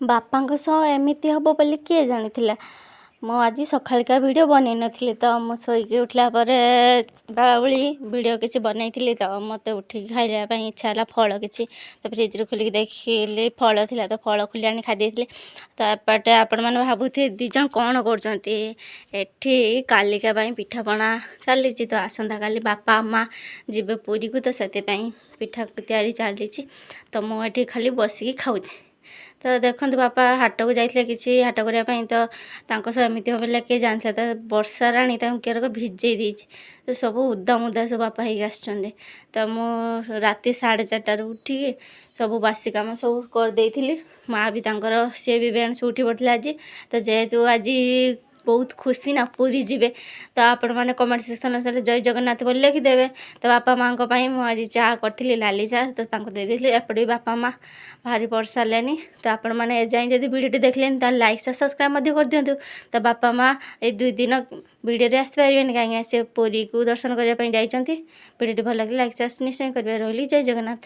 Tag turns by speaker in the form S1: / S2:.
S1: ବାପାଙ୍କ ସହ ଏମିତି ହେବ ବୋଲି କିଏ ଜାଣିଥିଲା? ମୁଁ ଆଜି ସକାଳିକା ଭିଡ଼ିଓ ବନେଇ ନଥିଲି। ତ ମୁଁ ଶୋଇକି ଉଠିଲା ପରେ ବେଳାବେଳି ଭିଡ଼ିଓ କିଛି ବନେଇଥିଲି। ତ ମୋତେ ଉଠିକି ଖାଇବା ପାଇଁ ଇଚ୍ଛା ହେଲା ଫଳ କିଛି। ତ ଫ୍ରିଜ୍ରୁ ଖୋଲିକି ଦେଖିଲି, ଫଳ ଥିଲା। ତ ଫଳ ଖୋଲି ଆଣି ଖାଇ ଦେଇଥିଲି। ତ ଏପଟେ ଆପଣମାନେ ଭାବୁଥିବେ, ଦୁଇ ଜଣ କ'ଣ କରୁଛନ୍ତି ଏଠି? କାଲିକା ପାଇଁ ପିଠାପଣା ଚାଲିଛି। ତ ଆସନ୍ତାକାଲି ବାପା ମା ଯିବେ ପୁରୀକୁ, ତ ସେଥିପାଇଁ ପିଠା ତିଆରି ଚାଲିଛି। ତ ମୁଁ ଏଠି ଖାଲି ବସିକି ଖାଉଛି। ତ ଦେଖନ୍ତୁ, ବାପା ହାଟକୁ ଯାଇଥିଲେ କିଛି ହାଟ କରିବା ପାଇଁ। ତ ତାଙ୍କ ସହ ଏମିତି ହେବ ବୋଲି କିଏ ଜାଣିଥିଲା? ତ ବର୍ଷା ରାଣୀ ତାଙ୍କୁ କେରକ ଭିଜେଇ ଦେଇଛି। ତ ସବୁ ଉଦା ମୁଦା ସବୁ ବାପା ହେଇକି ଆସିଛନ୍ତି। ତ ମୁଁ ରାତି 4:30ରୁ ଉଠିକି ସବୁ ବାସି କାମ ସବୁ କରିଦେଇଥିଲି। ମା ବି ତାଙ୍କର, ସିଏ ବି ବେଣୁସୁ ଉଠି ପଡ଼ିଥିଲା ଆଜି। ତ ଯେହେତୁ ଆଜି ବହୁତ ଖୁସି ନା, ପୁରୀ ଯିବେ, ତ ଆପଣମାନେ କମେଣ୍ଟ ସେକ୍ସନରେ ଜୟ ଜଗନ୍ନାଥ ବୋଲି ଲେଖିଦେବେ। ତ ବାପା ମାଆଙ୍କ ପାଇଁ ମୁଁ ଆଜି ଚା କରିଥିଲି, ଲାଲି ଚା, ତ ତାଙ୍କୁ ଦେଇଦେଇଥିଲି। ଏପଟେ ବି ବାପା ମା ବାହାରି ପଡ଼ି ସାରିଲେଣି। ତ ଆପଣମାନେ ଏଯାଏଁ ଯଦି ଭିଡ଼ିଓଟି ଦେଖିଲେନି, ତାହେଲେ ଲାଇକ୍, ସବସ୍କ୍ରାଇବ୍ ମଧ୍ୟ କରିଦିଅନ୍ତୁ। ତ ବାପା ମା ଏଇ 2 ଦିନ ଭିଡ଼ିଓରେ ଆସିପାରିବେନି, କାହିଁକି ସେ ପୁରୀକୁ ଦର୍ଶନ କରିବା ପାଇଁ ଯାଇଛନ୍ତି। ଭିଡ଼ିଓଟି ଭଲ ଲାଗିଲେ ଲାଇକ୍, ସେୟାର ନିଶ୍ଚୟ କରିବେ। ରହିଲି, ଜୟ ଜଗନ୍ନାଥ।